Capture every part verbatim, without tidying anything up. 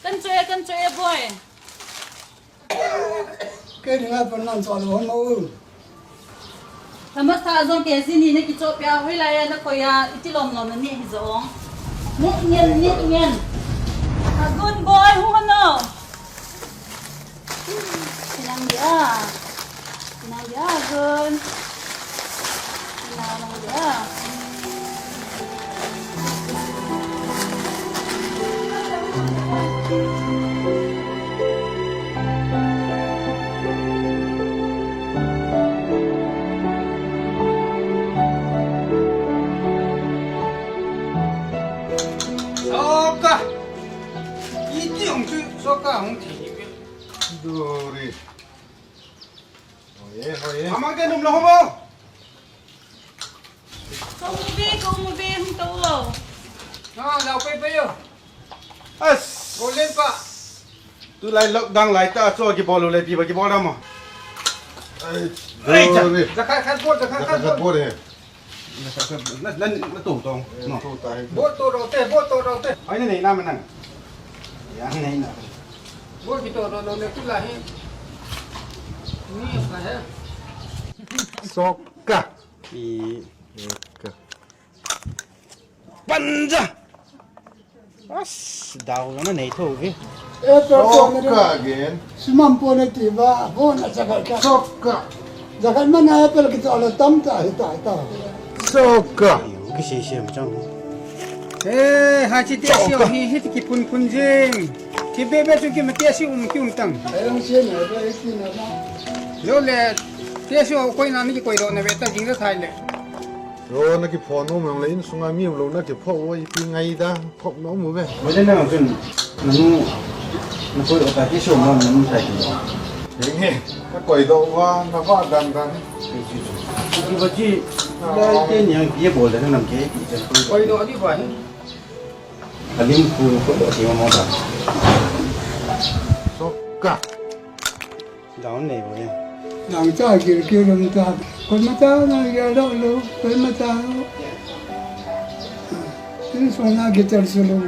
Kan cho e, kan cho e, boy. Kei dinga pan nan cho lo mo. Tama sa jong K G ni na kicho pia, hoilai a nakoi a, iti lom lom na ni hi jong. Ni ngen, ni ngen. Agun boy, hung hano. Sinang dia. Sinang dia, Agun. Sinang dia. Soka! Iti hung chu, Soka hung thi ni ve. Dori. Hoye, hoye. Amang te num lo ho mo? Ko mu be, ko mu be, hung to lo. Na, lau pe pe yo. As. Golden pa. Tulai lockdown lai ta cho kibol le pi ba kibol da mo. Ai, ai, cha. Dori. Jakhat khat bot, jakhat khat bot. Jakhat khat bot he. Na, na, na, na to tong. No. To ta he. Bot to ro te, bot to ro te. Ai, nei na ma nang. Ya, nei na. Bot ki to ro ro le tu la he. Ni ka he. Soka. I. Soka. Panja. As, dau na nei tho ve. E, per Soka again. Sumam po na ti ba, po na sa ka. Soka. Jakhat man a apple kito la tam ta, hi ta, hi ta. Soka. Ki se se chang. E, ha chi te si hi, hi ki pun pun jing. Ki be be chu ki ma te si um ki um tang. Ai, ang se na, ba, ki na ba. Yo le, te si koi na ni koi do na ve ta jing da thai le. Ro na kiphong nom le insunga mi lo na kiphong o ipi ngai da, phong nom ve. Mo le na chun, nanu, na koi o ta ki so mo nanu ta ki. Nge, na koi do wa, na wa dan dan. Ki ba chi, da te ni ang ki bol da nam ke ki chan koi. Koi do di ba. Alim ku ko do ti mo da. Soka. Down level ya. Nang ta gil gil nang ta. Koi ma ta na ya lo lo. Koi ma ta lo. Tin so na guitar solo.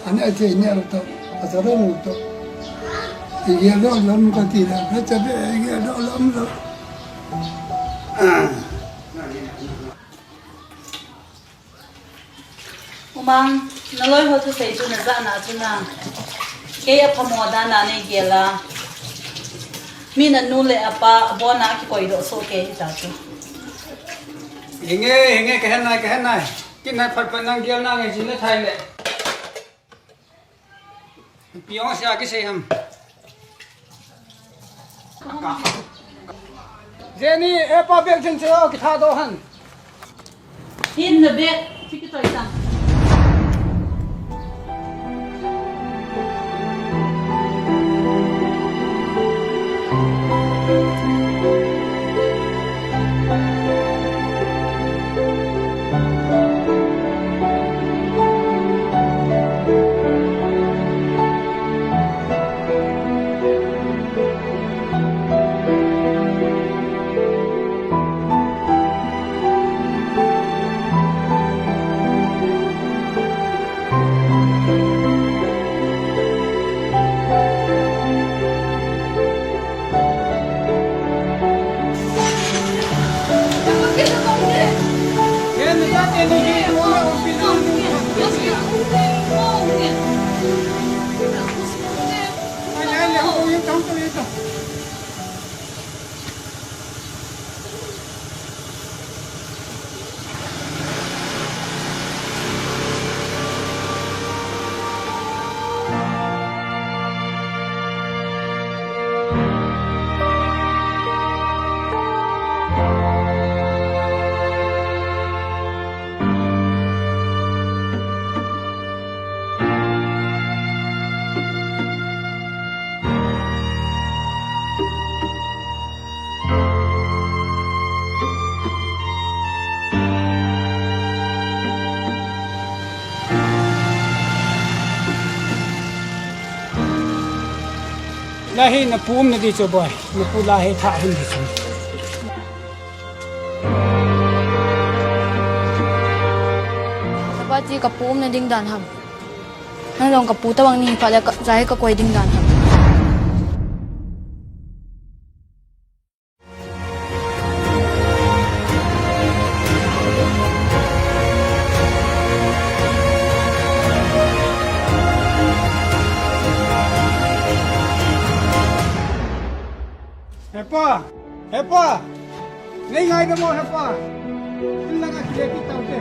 Ana te ne lo to. Ata lo lo to. Ya lo lo ka ti la. Ka ta be ya lo lo lo. Ah. Umang, na loi ho thusei chu na jana chu na. Kei aphamo dan a nei gel a. Mi nanu le apa abon a kikoi doh soh kei hita chu. Henge, henge, ka he nai, ka he nai. Kin nai phat phat nang gel na nge jin na thai le. Piong sia kisei ham. Jenny, e pa bek jen che o, kitha do han. Hin na bek, chi kitoi ta. Lahi na pu umna di chu boy, na pu lahi tha hun di chu. Chapati ka pu umna ding dan ham. Nang jong kapu tabang nahi phat le ka, ja hi kakoi ding dan ham. Hepa! Hepa! Nei ngai da mo, hepa! In langa kile kit taute.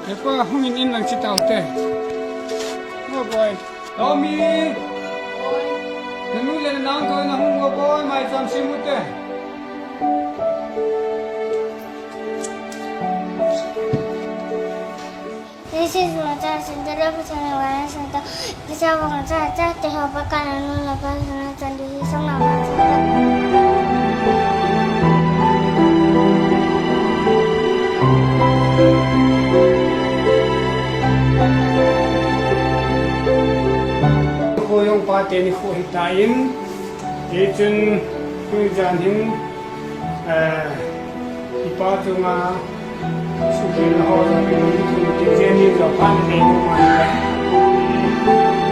Hepa, hung in, in lang chi taute. Mo boy. Tommy! Nanu le nang ko na hung mo boy, mai cham si mu te. This is my chance, and the love is my one and the Kisa wang cha cha te ho pa ka na nu na pa na cha li hi song na ma cha. Ko jong pa teni khu hi ta in, i chun khu jan hin, eh, i pa chunga sukhel ho jong in, i chun ti jeni jong pa ni nei nu ma ni.